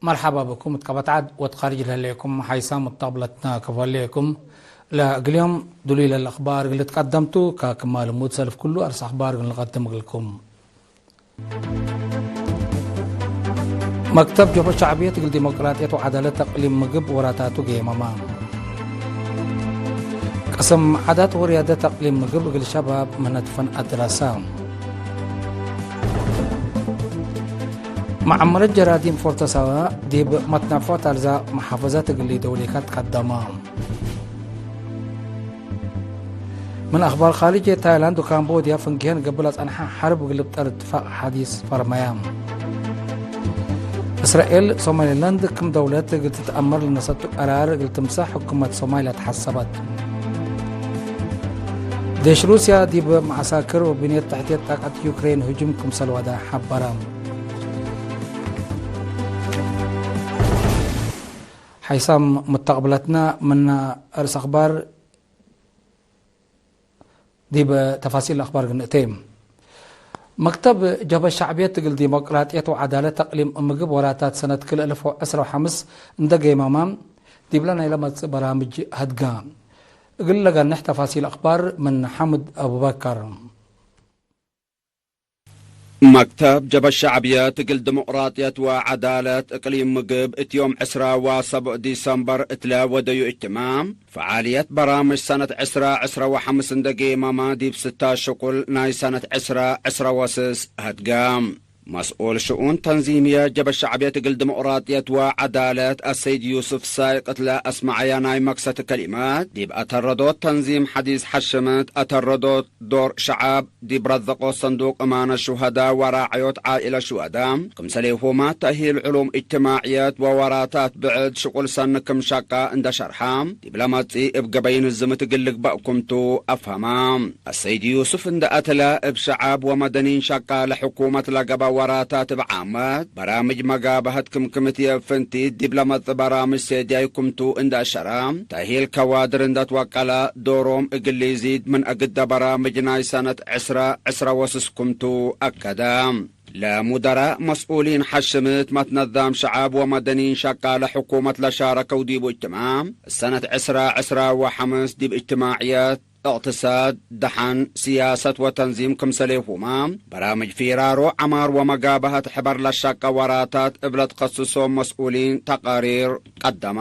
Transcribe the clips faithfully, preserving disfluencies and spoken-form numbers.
መርሐባ ብኩም እት ቀበት ዐድ ወትካርጅ ለህሌኩም ሓይሳም ወጣብለትና ክም ሀሌኩም። ለእግል ዮም ዱሉይ ለለአክባር እግል ልትቀደም ቱ፣ ከክማ ልሙድ ሰልፍ ኩሉ አርስ አክባር እግል ንቀድም እግልኩም። መክተብ ጀብሀት ሸዕብየት እግል ዲሞቅራጥየት ወዐዳለት እቅሊም ምግብ ወራታቱ ገየመመ። ቅስም ዓዳት ወርያደት እቅሊም ምግብ እግል ሸባብ ምህነት ፈን አድረሰ። መዐመረት ጀራዲን ፎርተ ሳዋ ዲብ መትነፎት አልዛ መሓፈዘት እግል ደውሌካት ቀደመ። ምን አክባር ካርጅ፣ ታይላንድ ወካምቦድያ ፍንጌሀን ገብእ ለጸንሐ ሐርብ እግል ልብጠር እትፋቅ ሐዲስ ፈርመያ። እስራኤል፣ ሶማሊላንድ ክም ደውለት እግል ትትአመር ለነሰቱ ቀራር እግል ትምሰሕ ሕኩመት ሶማልያ ተሐሰበት። ዴሽ ሩስያ ዲብ መዐሳክር ወብንየት ተሕትየት ጣቀት ዩክሬን ህጁም ክምሰል ወደ ሐበረ። ሓይሳም ሙተቅብለትና ምን አርስ አክባር ዲብ ተፋሲል አክባር ግንእቴ። መክተብ ጀብሀት ሸዕብየት እግል ዲሞቅራጥየት ወዐዳለት አቅሊም ምግብ ወራታት ሰነት ክልኤ እልፍ ወዕስራ ወሐምስ እንደ ገይመመ ዲብለ ናይለ መጽእ በራምጅ ሀድጋ። እግል ለገንሕ ተፋሲል አክባር ምን ሓምድ አቡበከር። መክተብ ጀብሀት ሸዕብየት እግል ዲሞቅራጥየት ወዐዳለት እቅሊም ምግብ እት ዮም ዕስራ ወሰቡዕ ዲሰምበር እትለ ወደዩ እጅትማዕ፣ ፈዓልየት በራምጅ ሰነት ዕስራ ዕስራ ወሐምስ እንደ ገይመመ ዲብ ስታ ሽቁል ናይ ሰነት ዕስራ ዕስራ ወስስ ሀድገ። መስኡል ሽኡን ተንዚምየ ጀብሀት ሸዕብየት እግል ዲሞቅራጥየት ወዐዳለት አሰይድ ዩስፍ ሳይቅ እትለ አስመዐየ ናይ መክሰት ከሊመት፣ ዲብ አተረዶት ተንዚም ሐዲስ ሐሽምት አተረዶት ዶር ሸዐብ ዲብ ረዘቆት ሰንዱቅ እማነት ሹሀዳ ወራዐዮት ዓኢለት ሹሀዳ፣ ክምሰሌሁመ ተእሂል ዕሉም እጅትማዕየት ወወራታት ብዕድ ሽቁል ሰኒ ክም ሸቀ እንደ ሸርሐ፣ ዲብለ መጽእ እብ ገበይ ንዝምት እግል ልግበእ ክምቱ አፍሀመ። አሰይድ ዩስፍ እንደ አተለ፣ እብ ሸዐብ ወመደኒን ሸቀ ለሕኩመት ለገበ ወራታት እብ ዓመት በራምጅ መጋብሀት ክምክምት የእብ ፍንቲት ዲብለ መጽእ በራምጅ ሴድያይ ክምቱ እንደ አሸረ፣ ተእሂል ከዋድር እንደ ትወቀለ ዶሮም እግል ኢዚድ ምን አግደ በራምጅ ናይ ሰነት ዕስራ ዕስራ ወስስ ክምቱ አከደ። ለሙደራእ መስኡሊን ሐሽምት መትነዛም ሸዐብ ወመደኒን ሸቃለ ሕኩመት ለሻረከው ዲቡ እጅትማዕ፣ ሰነት ዕስራ ዕስራ ወሐምስ ዲብ እጅትማዕየት፣ እቅትሳድ፣ ደሐን፣ ስያሰት ወተንዚም ክምሰሌሁመ፣ በራምጅ ፊራሮ ዐማር ወመጋብሀት ሕበር ለሸቀ ወራታት እብ ለትከስሶም መስኡሊን ተቃሪር ቀደመ።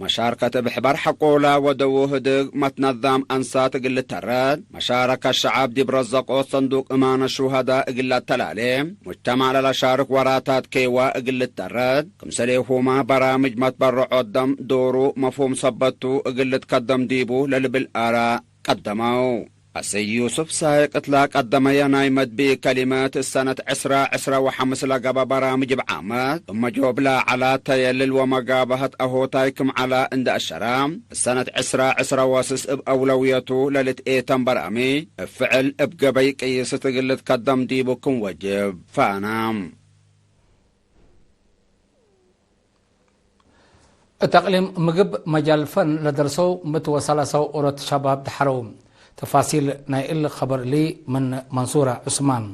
መሻርከት እብ ሕበር ሐቆለ ወደዉ ህድግ መትነዛም አንሳት እግል ልተረድ፣ መሻረከት ሸዐብ ዲብ ረዘቆት ሰንዱቅ እማነት ሹሀዳ እግል ለአተላሌ፣ ሙጅተማዕ ለለሻርክ ወራታት ኬዋ እግል ልተረድ፣ ክምሰሌሁመ በራምጅ መትበረዖት ደም ዶሩ መፍሁም ሰበት ቱ እግል ልትከደም ዲቡ ለልብል አራእ ቀደመው። አሰይድ ዩሱፍ ሳይቅ እትለ ቀደመየ ናይ መድብእ ከሊመት፣ እሰነት ዕስራ ዕስራ ወሐምስ ለገበ በራምጅ እብ ዓመት፣ እመ ጆብላ ዐላ ተየልል ወመጋብሀት አሆታይ ክም ዐላ እንደ አሸረ፣ እሰነት ዕስራ ዕስራ ወስስ እብ አውለውየቱ ለልትኤተን በራምጅ እብ ፍዕል እብ ገበይ ቅይስት እግል ልትከደም ዲቡ ክም ወጅብ ፈአነ። እት አቅሊም ምግብ መጃል ፈን ለደርሰው ምእት ወሰላሰው ኦሮት ሸባብ ደሐረው። ተፋሲል ናይ እሊ ኸበር እሊ ምን መንሱረ ዑስማን።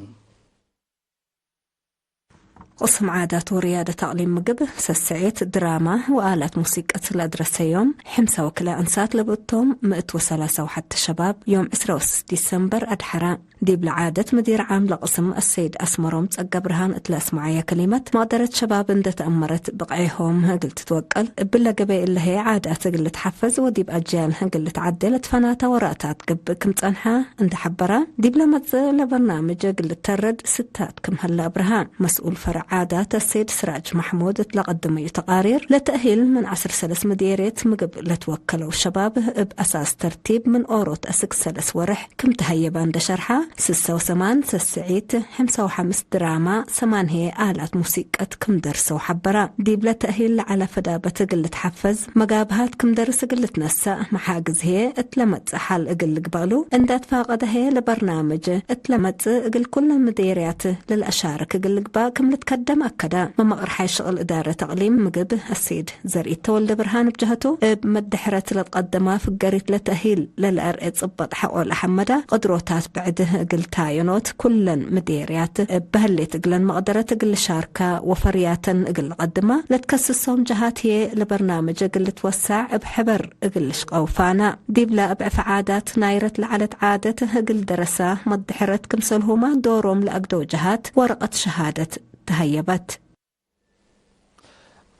ቅስም ዓዳት ወርያደት አቅሊም ምግብ፣ ሰስዔት፣ ድራማ ወአላት ሙሲቀት ለአድረሰዮም ሕምሳ ወክልኤ አንሳት ለብእቶም ምእት ወሰላሰ ወሐተ ሸባብ ዮም ዕስራ ወስስ ዲሰምበር አድሐረ። ዲብለ ዓደት፣ ምዲር ዓም ለቅስም አሰይድ አስመሮም ጸገብርሃን እት ለአስመዐየ ከሊመት፣ መቅደረት ሸባብ እንዴ ተአመረት ብቅዔሆም እግል ትትወቀል፣ እብለ ገበይ እለ ህዬ ዓዳት እግል ልትሐፈዝ ወዲብ አጅያል እግል ልትዐዴ ለትፈናተ ወራታት ገብእ ክም ጸንሐ እንዴ ሐበረ፣ ዲብለ መጽእ ለበርናምጅ እግል ልተረድ ስታት ክም ሀለ አብርሃ። መስኡል ፈርዕ ዓዳት አሰይድ ስራጅ መሕሙድ እት ለቀደመዩ ተቃሪር፣ ለተእሂል ምን ዐስር ሰለስ ምዴርየት ምግብ ለትወከለው ሸባብ እብ አሳስ ተርቲብ ምን ኦሮት አስክ ሰለስ ወርሕ ክም ተሀየበ እንደ ሸርሐ፣ ስሰ ወሰማን ሰስዒት፣ ሕምሳ ወሐምስ ድራማ፣ ሰማን ህዬ አላት ሙሲቀት ክም ደርሰው ሐበረ። ዲብለ ተእሂል ለዐለ ፈዳበት እግል ልትሐፈዝ፣ መጋብሀት ክም ደርስ እግል ልትነሰእ፣ መሓግዝ ህዬ እት ለመጽእ ሐል እግል ልግበእሉ እንደ ትፋቀደ ህዬ፣ ለበርናምጅ እት ለመጽእ እግል ኩለን ምዴርያት ለልአሻርክ እግል ልግባእ ክም ልትከ ቀደም አከደ። መመቅርሓይ ሽቅል እዳረት አቅሊም ምግብ አሰይድ ዘርኢት ተወልደ ብርሃን እብ ጀሀቱ፣ እብ መድሕረት ለትቀደመ ፍገሪት ለተእሂል ለለአርኤ ጽበጥ ሐቆ ለሐመደ ቅድሮታት ብዕድ እግል ታየኖት፣ ኩለን ምዴርያት እብ በህሌት እግለን መቅደረት እግል ልሻርከ ወፈርያተን እግል ልቀድመ ለትከስሶም ጀሃት ህዬ፣ ለበርናምጅ እግል ልትወሳዕ እብ ሕበር እግል ልሽቀው ፋና። ዲብለ እብ ዕፍ ዓዳት ናይረት ለዐለት ዓደት እግል ደረሰ መድሕረት ክምሰልሁመ ዶሮም ለአግደው ጀሃት ወረቀት ሸሃደት ተሀየበት።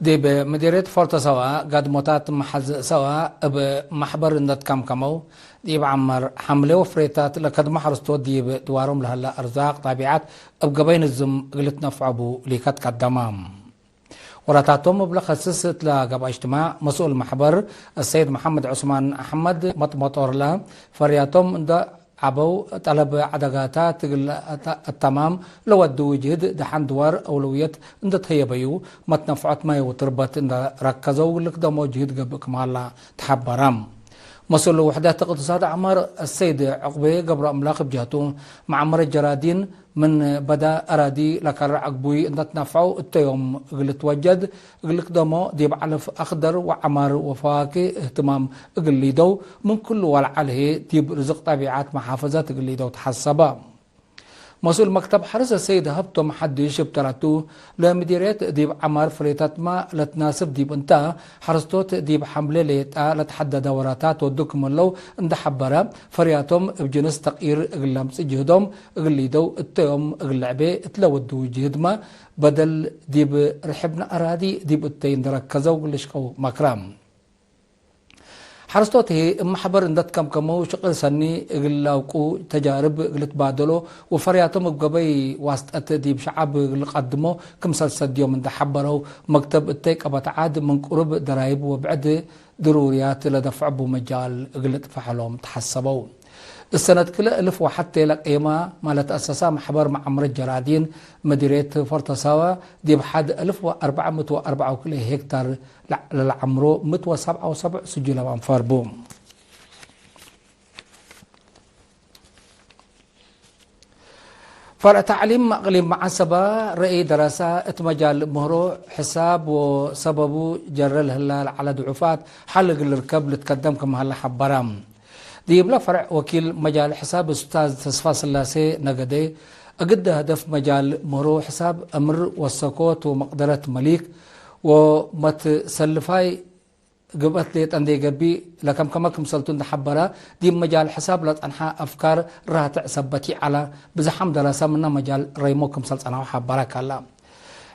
ዲብ ምዲርየት ፎርቶ ሰዋ ጋድሞታት መሓዝ ሰዋ እብ መሕበር እንደ ትከምከመው፣ ዲብ ዐመር ሐምሌ ወፍሬታት ለከድሞ ሐርስቶት ዲብ ድዋሮም ለሀለ አርዛቅ ጣቢዓት እብ ገበይ ንዝም እግል ልትነፍዖ ቡ ሊከት ቀደመ። ወራታቶም እብ ለከስስ እትለ ገብአ እጅትማዕ፣ መስኡል መሕበር አሰይድ መሐመድ ዑስማን አሕመድ መጥመጦርለ፣ ፈርያቶም እንደ ዐበው፣ ጠለብ ዐደጋታት እግል አተማም ለወድው ጅህድ ደሐን ድዋር አውለውየት እንደ ተህየበዩ፣ መትነፍዖት ማይ ወትርበት እንደ ረከዘው ልክደሞ ጅህድ ገብእ ክማላ ተሐበረ። መስኡል ውሕደት እቅትሳድ ዐመር አሰይድ ዑቅቤ ገብረአምላክ እብ ጀህቱ፣ መዓመረት ጀራዲን ምን በዳ አራዲ ለከረዕ አግቡይ እንደ ትነፍዐው እተዮም እግል ልትወጀድ፣ እግል ልክደሞ ዲብ ዐለፍ አክደር ወዐማር ወፈዋክህ እህትማም እግል ሊደው፣ ምን ክሉ ወለዐል ህዬ ዲብ ርዝቅ ጠቢዓት መሓፈዘት እግል ሊደው ተሐሰበ። መስኡል መክተብ ሐርስ አሰይድ ሀብቶም ሐድሽ እብ ተረቱ፣ ለምዲርየት ዲብ ዐማር ፍሬታትመ ለትናስብ ዲብ እንተ፣ ሐረስቶት ዲብ ሐምሌ ሌጣ ለተሐደደ ወራታት ወዱ ክም ህለው እንደ ሐበረ፣ ፈርያቶም እብ ጅንስ ተቅይር እግል ለምጽእ ጅህዶም እግል ሊደው እተዮም እግል ልዕቤ እትለ ወድው ጅህድመ በደል ዲብ ርሕብነ አራዲ ዲብ እተይ እንደ ረከዘው እግል ልሽቀው መክረ። ሐረስቶት ህዬ እብ መሕበር እንደ ትከምከመው ሽቅል ሰኒ እግል ለአውቁ፣ ተጃርብ እግል ልትባደሎ ወፈርያቶም እብ ገበይ ዋስጠት ዲብ ሸዐብ እግል ልቀድሞ ክምሰል ሰድዮም እንደ ሐበረው፣ መክተብ እተይ ቀበት ዐድ ምን ቅሩብ ደራይብ ወብዕድ ድሩርያት ለደፍዐቡ መጃል እግል ልጥፈሐሎም ተሐሰበው። እሰነት ክለ እልፍ ወሐቴ ለቄመ ማለትአሰሳ መሕበር መዓምረት ጀራዲን፣ መዲርየት ፎርቶ ሳዋ ዲብ ሐድ እልፍ ወአርበዕ ምእት ወአርበዕ ወክልኤ ሄክታር ለዐ-፣ ለለዐምሮ ምእት ወሰብዓ ወሰብዕ ስጁል አብ አንፋር ቡ። ፈርዕ ተዕሊም እቅሊም መዓሰባ ረኢ ደረሰ እት መጃል ምህሮ ሕሳብ ወሰበቡ ጀረ ለህላ ለዐለ ድዑፋት ሐል እግል ልርከብ ልትከደም ክም ሀለ ሐበረ። ዲብለ ፈርዕ ወኪል መጃል ሕሳብ ኡስታዝ ተስፋስላሴ ነገዴ፣ እግደ ህደፍ መጃል ምህሮ ሕሳብ እምር ወሰኮት ወመቅደረት መሊክ ወመትሰልፋይ ግብአት ሌጠ እንዴ ገብእ ለከምከመ ክምሰልቱ እንዴ ሐበረ፣ ዲብ መጃል ሕሳብ ለጸንሐ አፍካር ራትዕ ሰበት ይዐለ፣ ብዝሓም ደረሰ ምነ መጃል ረይሞ ክምሰል ጸንሐው ሐበረ ከለ።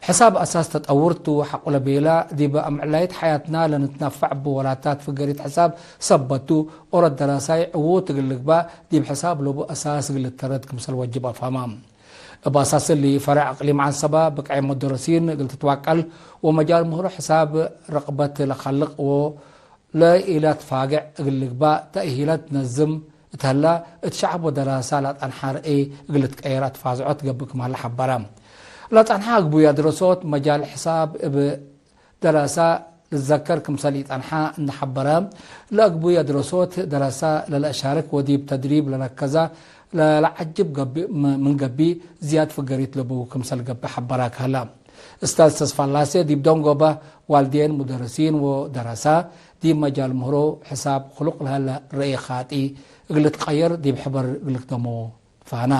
ሕሳብ አሳስ ተጠውር ቱ ሐቆ ለቤለ፣ ዲብ አምዕላይት ሐያትና ለንትነፈዕ እቡ ወላታት ፍገሪት ሕሳብ ሰበት ቱ፣ ኦሮት ደረሳይ ዕዉት እግል ልግባእ ዲብ ሕሳብ ለቡ አሳስ እግል ልተረድ ክምሰል ወጅብ አፍሀመ። እብ አሳስ እሊ፣ ፈርዕ እቅሊም ዐንሰበ ብቅዕ ሙደርሲን እግል ትትዋቀል ወመጃል ምህሮ ሕሳብ ረቅበት ለከልቅ ወለኢለትፋግዕ እግል ልግባእ ተእሂለት ትነዝም እት ሀላ፣ እት ሸዐብ ወደራሳ ለጸንሐ ርእይ እግል ልትቀየር አትፋዝዖት ገብእ ክም ሀለ ሐበረ። ለጸንሐ አግቡይ አድረሶት መጃል ሕሳብ እብ ደረሳ ልትዘከር ክምሰል ኢጸንሐ እንዴ ሐበረ፣ ለአግቡይ አድረሶት ደረሳ ለለአሻርክ ወዲብ ተድሪብ ለረከዘ ለለዐጅብ ገብእ ም-፣ ምን ገብእ ዝያድ ፍገሪት ለቡ ክምሰል ገብእ ሐበረ ከህለ። እስታዝ ተስፋላሴ ዲብ ደንጎበ ዋልዴን፣ ሙደርሲን ወደረሳ ዲብ መጃል ምህሮ ሕሳብ ክሉቅ ለሀለ ረኤ ኻጢ እግል ልትቀየር ዲብ ሕበር እግል ልክደሞ ፋና።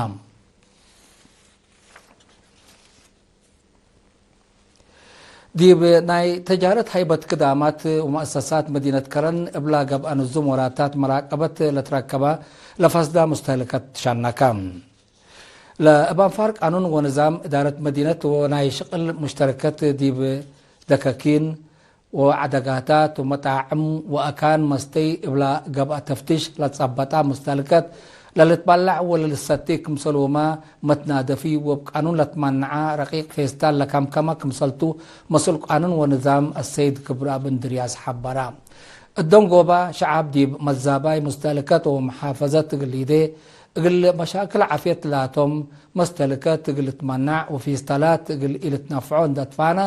ዲብ ናይ ተጃረት ሀይበት ክዳማት ወመአሰሳት መዲነት ከረን እብላ ገብአ ንዙም ወራታት መራቀበት ለትረከበ ለፈስዳ ሙስተህልከት ትሸነከ። ለእብ አንፋር ቃኑን ወንዛም እዳረት መዲነት ወናይ ሽቅል ሙሽተረከት ዲብ ደከኪን ወዐደጋታት ወመጣዕም ወአካን መስተይ እብላ ገብአ ተፍቲሽ ለትጸበጣ ሙስተህልከት ለልትበለዕ ወለልሰቲ ክምሰልሁመ መትናደፊ ወእብ ቃኑን ለትመነዐ ረቂቅ ፌስታል ለከምከመ ክምሰልቱ መስኡል ቃኑን ወንዛም አሰይድ ክብረአብ እንድርያስ ሐበረ። እት ደንጎበ ሸዐብ ዲብ መዛባይ ሙስተህልከት ወመሓፈዘት እግል ሊዴ እግል መሻክል ዓፍየት ላቶም መስተልከት እግል ልትመናዕ ወፊስታላት እግል ኢልትነፍዖ እንደ ትፋነ፣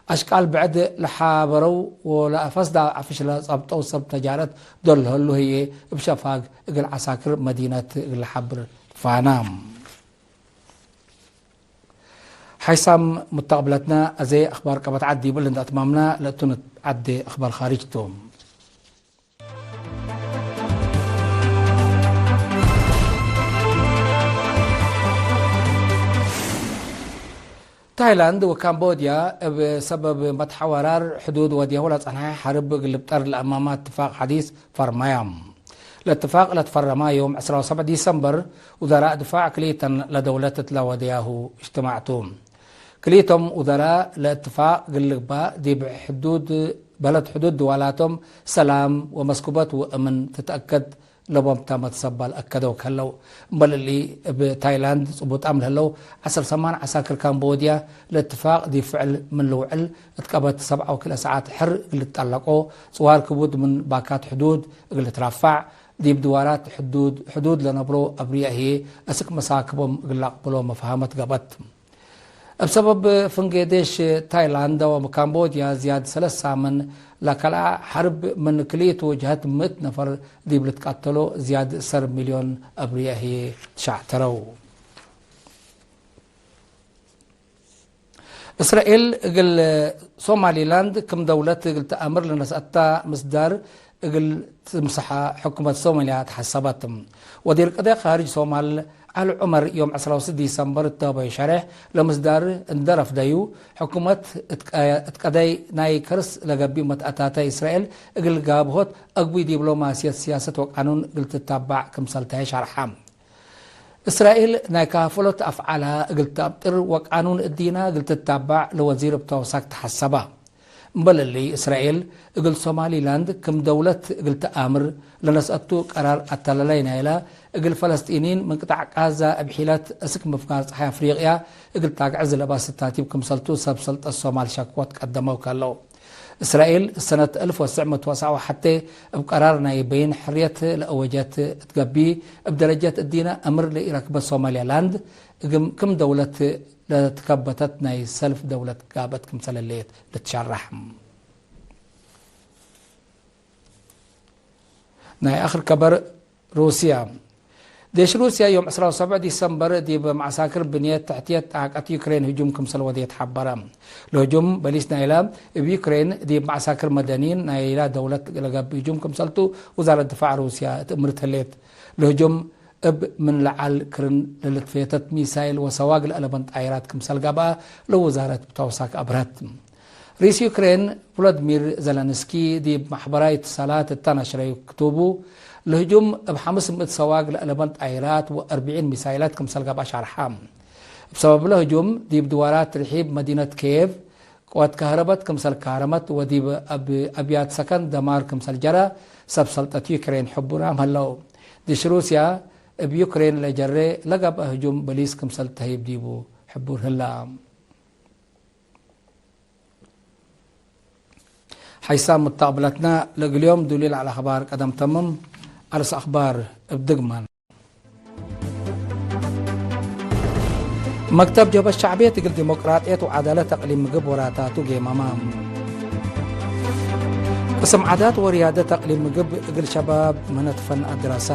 አሽቃል ብዕድ ለሓበረው ወለአፈስዳ አፍሽ ለጸብጠው ሰብ ተጃረት ዶል ለህሉ ህዬ፣ እብ ሸፋግ እግል ዐሳክር መዲነት እግል ለሓብር ትፋነ። ሓይሳም ሙተቅብለትነ፣ አዜ አኽባር ቀበት ዐድ ዲብል እንደ አትማምነ፣ ለእቱ ንትዐዴ አኽባር ኻርጅ ቱ። ታይላንድ ወካምቦድያ እብ ሰበብ መትሐወራር ሕዱድ ወዴሁ ለጸንሐ ሐርብ እግል ልብጠር ለአማመ እትፋቅ ሐዲስ ፈርመያ። ለእትፋቅ ለትፈረመ ዮም ዕስራ ወሰብዕ ዲሰምበር፣ ውዘራእ ድፋዕ ክልኢተን ለደውለት እት ለወደያሁ እጅትማዕ ቱ። ክልኢቶም ውዘራእ ለእትፋቅ እግል ልግባእ ዲብ ሕዱድ፣ በለድ ሕዱድ ድዋላቶም ሰላም ወመስኩበት ወእምን ትትአከድ ለቦም ታመት ሰባል አከደው ከህለው። እምበል እሊ፣ እብ ታይላንድ ጽቡጣም ለህለው ዐስር ሰማን ዐሳክር ካምቦድያ ለእትፋቅ ዲብ ፍዕል ምን ልውዕል እት ቀበት ሰብዓ ወክልኤ ሰዓት ሕር እግል ልትጠለቆ፣ ጽዋር ክቡድ ምን ባካት ሕዱድ እግል ልትራፋዕ፣ ዲብ ድዋራት ሕዱድ፣ ሕዱድ ለነብሮ አብርየ ህዬ፣ አስክ መሳክቦም እግል ለአቅብሎ መፍሀመት ገብአት። እብ ሰበብ ፍንጌ ዴሽ ታይላንድ ወካምቦድያ ዝያድ ሰለስ ሳምን ለከልአ ሐርብ፣ ምን ክልኢቱ ጀሀት ምእት ነፈር ዲብ ልትቀተሎ፣ ዝያድ ሰር ሚልዮን አብርየ ህዬ ትሻዕተረው። እስራኤል እግል ሶማሊላንድ ክም ደውለት እግል ተአምር ለነስአታ ምስዳር እግል ትምሰሐ ሕኩመት ሶማልያ ተሐሰበት። ወዚር ቅደ ካርጅ ሶማል ዐሊ ዑመር ዮም ዕስራ ወስድስ ዲሰምበር እተበዩ ሸሬሕ፣ ለምስዳር እንደ ረፍደዩ፣ ሕኩመት እት ቀ-፣ እት ቀደይ ናይ ከርስ ለገብእ መትአታተ እስራኤል እግል ጋብሆት አግቡይ ዲብሎማስየት፣ ሲያሰት ወቃኑን እግል ትታባዕ ክምሰል ተሀ ሸርሐ። እስራኤል ናይ ካፈሎት አፍዓላ እግል ተአብጥር ወቃኑን እዲና እግል ትታባዕ ለወዚር እብ ተውሳክ ተሐሰባ። እምበል እሊ፣ እስራኤል እግል ሶማሊላንድ ክም ደውለት እግል ተአምር ለነስአቱ ቀራር አተላላይ ናይላ፣ እግል ፈለስጢኒን ምን ቅጣዕ ቃዛ እብ ሒለት እስክ ምፍጋር ጸሓይ አፍሪቅያ እግል ታግዕዝ ለባስታቲብ ክምሰልቱ ሰብ ሰልጠት ሶማል ሸክወት ቀደመው ከለው። እስራኤል ሰነት አልፍ ወትስዕ ምእት ወትስዓ ወሐቴ እብ ቀራር ናይ በይን ሕርየት ለአወጀት እት ገብእ፣ እብ ደረጀት እዲነ አምር ለኢረክበት ሶማልያላንድ እግም ክም ደውለት ለትከበተት ናይ ሰልፍ ደውለት ጋብአት ክምሰል ህሌት ልትሸረሕ። ናይ አክር ከበር ሩስያ። ዴሽ ሩስያ ዮም ዕስራ ወሰብዕ ዲሰምበር ዲብ መዓሳክር ብንየት ተሕትየት ጣቀት ዩክሬን ህጁም ክምሰል ወዴት ሐበረ። ለህጁም በሊስ ናይላ እብ ዩክሬን ዲብ መዓሳክር መደኒን ናይላ ደውለት ለገብእ ህጁም ክምሰልቱ ውዛረት ድፋዕ ሩስያ ትእምርት ህሌት። ለህጁም እብ ምን ለዐል ክርን ለልትፌተት ሚሳይል ወሰዋግ ለአለበን ጣይራት ክምሰል ገብአ ለውዛረት ብተውሳክ አብርሀት። ርኢስ ዩክሬን ቮሎድሚር ዘለንስኪ ዲብ መሕበራይ እትሳላት እተ ነሽረዩ ክቱቡ፣ ለህጁም እብ ሐምስ ምእት ሰዋግ ለአለበን ጣይራት ወአርብዒን ሚሳይላት ክምሰል ገብአ ሸርሐ። እብ ሰበብለ ህጁም፣ ዲብ ድዋራት ርሒብ መዲነት ኬየቭ ቅወት ከህረበት ክምሰል ካረመት ወዲብ አብ-፣ አብያት ሰከን ደማር ክምሰል ጀረ፣ ሰብ ሰልጠት ዩክሬን ሕቡራም ሀለው። ዲሽ ሩስያ እብ ዩክሬን ለጀሬ ለገብአ ህጁም በሊስ ክምሰል ተህይብ ዲቡ ሕቡር ህላ። ሓይሳም ሙተቅብለትነ፣ ለእግል ዮም ዱሊል ዐለ አኽባር ቀደም ተምም። አርስ አኽባር እብ ድግመን። መክተብ ጀብሀት ሸዕብየት እግል ዲሞቅራጥየት ወዐዳለት አቅሊም ምግብ ወራታቱ ጌመመ። ቅስም ዓዳት ወርያደት አቅሊም ምግብ እግል ሸባብ መነት ፈን አድረሰ።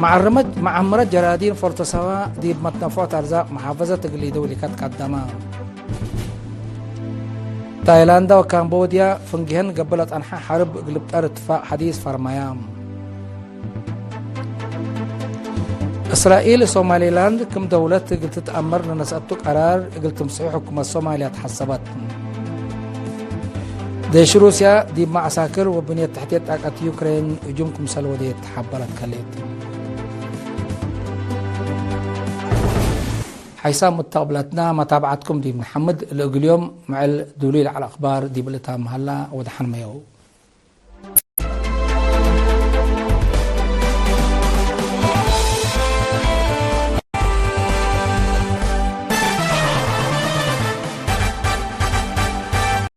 መዓረመት-፣ መዓመረት ጀራዲን ፎርቶ ሰዋ ዲብ መትነፍዖት አርዛቅ መሓፈዘት እግል ኢደውሊከት ቀደመ። ታይላንዳ ወካምቦድያ ፍንጌህን ገብእ ለጸንሐ ሐርብ እግል ልብጠር እትፋቅ ሐዲስ ፈርመያ። እስራኤል ሶማሊላንድ ክም ደውለት እግል ትትአመር ለነስአቱ ቀራር እግል ትምስሑ ሕኩመት ሶማልያ ተሐሰበት። ዴሽ ሩስያ ዲብ መዐሳክር ወብንየት ተሕትየት ጣቀት ዩክሬን ህጁም ክምሰል ወዴት ተሐበረት ከሌት። ሓይሳም ሙተቅብለትነ፣ መታብዐትኩም ዲብ ነሐምድ። ለእግል ዮም ምዕል ዱሉይ ለዐለ አኽባር ዲብ ልታም ሀላ፣ ወደሐን መየው።